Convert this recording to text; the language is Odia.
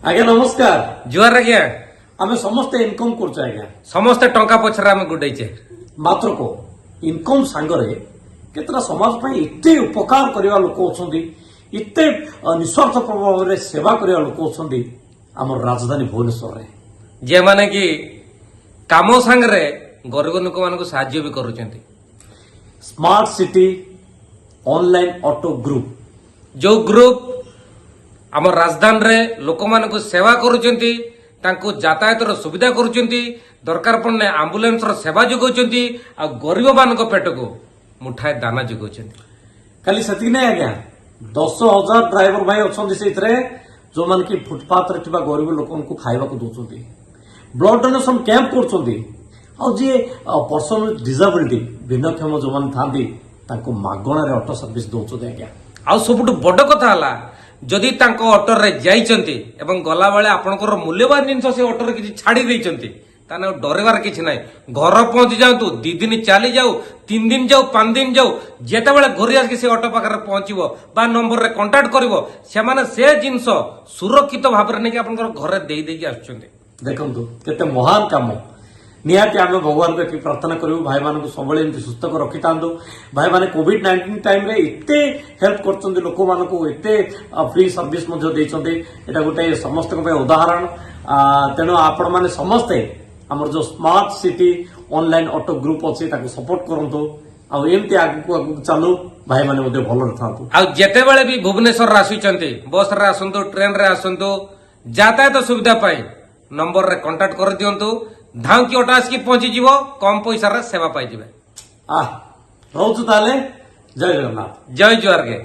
ଆଜ୍ଞା, ନମସ୍କାର। ଜୁହାର ଆଜ୍ଞା। ଆମେ ସମସ୍ତେ ଇନକମ୍ କରୁଛେ ଆଜ୍ଞା। ସମସ୍ତେ ଟଙ୍କା ପଛରେ ଆମେ ଗୁଡେଇଛେ। ମାତ୍ର କୋ ଇନକମ୍ ସାଙ୍ଗରେ କେତେଟା ସମାଜ ପାଇଁ ଏତେ ଉପକାର କରିବା ଲୋକ ଅଛନ୍ତି, ଏତେ ନିସ୍ୱାର୍ଥ ଭାବରେ ସେବା କରିବା ଲୋକ ଅଛନ୍ତି ଆମର ରାଜଧାନୀ ଭୁବନେଶ୍ୱରରେ। ଯେଉଁମାନେ କି କାମ ସାଙ୍ଗରେ ଗରିବ ଲୋକମାନଙ୍କୁ ସାହାଯ୍ୟ ବି କରୁଛନ୍ତି। Smart city online auto group. ଯୋଉ ଗ୍ରୁପ ଆମ ରାଜଧାନୀରେ ଲୋକମାନଙ୍କୁ ସେବା କରୁଛନ୍ତି, ତାଙ୍କୁ ଯାତାୟାତର ସୁବିଧା କରୁଛନ୍ତି, ଦରକାର ପଡ଼ିଲେ ଆମ୍ବୁଲାନ୍ସର ସେବା ଯୋଗାଉଛନ୍ତି ଆଉ ଗରିବମାନଙ୍କ ପେଟକୁ ମୁଠାଏ ଦାନା ଯୋଗାଉଛନ୍ତି। ଖାଲି ସେତିକି ନାଇଁ ଆଜ୍ଞା, 10,000 ଡ୍ରାଇଭର ଭାଇ ଅଛନ୍ତି ସେଇଥିରେ, ଯୋଉମାନେ କି ଫୁଟପାଥରେ ଥିବା ଗରିବ ଲୋକଙ୍କୁ ଖାଇବାକୁ ଦଉଛନ୍ତି, ବ୍ଲଡ ଡୋନେସନ କ୍ୟାମ୍ପ କରୁଛନ୍ତି ଆଉ ଯିଏ ପର୍ସନ ୱିଥ୍ ଡିସାବିଲିଟି, ଭିନ୍ନକ୍ଷମ ଯୋଉମାନେ ଥାନ୍ତି, ତାଙ୍କୁ ମାଗଣାରେ ଅଟୋ ସର୍ଭିସ ଦଉଛନ୍ତି ଆଜ୍ଞା। ଆଉ ସବୁଠୁ ବଡ କଥା ହେଲା, ଯଦି ତାଙ୍କ ଅଟୋରେ ଯାଇଛନ୍ତି ଏବଂ ଗଲାବେଳେ ଆପଣଙ୍କର ମୂଲ୍ୟବାନ ଜିନିଷ ସେ ଅଟୋରେ କିଛି ଛାଡି ଦେଇଛନ୍ତି, ତାହେଲେ ଆଉ ଡରିବାର କିଛି ନାହିଁ। ଘର ପହଞ୍ଚି ଯାଆନ୍ତୁ, 2 ଦିନ ଚାଲି ଯାଉ, 3 ଦିନ ଯାଉ, 5 ଦିନ ଯାଉ, ଯେତେବେଳେ ଘରେ ଆସିକି ସେ ଅଟୋ ପାଖରେ ପହଞ୍ଚିବ ବା ନମ୍ବରରେ କଣ୍ଟାକ୍ଟ କରିବ, ସେମାନେ ସେ ଜିନିଷ ସୁରକ୍ଷିତ ଭାବରେ ନେଇକି ଆପଣଙ୍କର ଘରେ ଦେଇ ଦେଇକି ଆସୁଛନ୍ତି। ଦେଖନ୍ତୁ କେତେ ମହାନ କାମ। ନିହାତି ଆମେ ଭଗବାନଙ୍କୁ ଏଠି ପ୍ରାର୍ଥନା କରିବୁ, ଭାଇମାନଙ୍କୁ ସବୁବେଳେ ଏମିତି ସୁସ୍ଥ କରି ରଖିଥାନ୍ତୁ। ଭାଇମାନେ କୋଭିଡ-19 ଟାଇମରେ ଏତେ ହେଲ୍ପ କରୁଛନ୍ତି ଲୋକମାନଙ୍କୁ, ଏତେ ଫ୍ରି ସର୍ଭିସ ମଧ୍ୟ ଦେଇଛନ୍ତି। ଏଇଟା ଗୋଟେ ସମସ୍ତଙ୍କ ପାଇଁ ଉଦାହରଣ। ତେଣୁ ଆପଣମାନେ ସମସ୍ତେ ଆମର ଯୋଉ smart city online auto group ଅଛି, ତାକୁ ସପୋର୍ଟ କରନ୍ତୁ ଆଉ ଏମିତି ଆଗକୁ ଆଗକୁ ଚାଲୁ, ଭାଇମାନେ ମଧ୍ୟ ଭଲରେ ଥାନ୍ତୁ। ଆଉ ଯେତେବେଳେ ବି ଭୁବନେଶ୍ୱରରେ ଆସୁଛନ୍ତି, ବସରେ ଆସନ୍ତୁ, ଟ୍ରେନରେ ଆସନ୍ତୁ, ଯାତାୟାତ ସୁବିଧା ପାଇଁ ନମ୍ବରରେ କଣ୍ଟାକ୍ଟ କରିଦିଅନ୍ତୁ। ଧାଉଁକି ଅଟୋ ଆସିକି ପହଞ୍ଚିଯିବ, କମ ପଇସାରେ ସେବା ପାଇଯିବେ। ରହୁଛୁ ତାହେଲେ, ଜୟ ଜଗନ୍ନାଥ। ଜୟ ଜୁହାର ଗେ।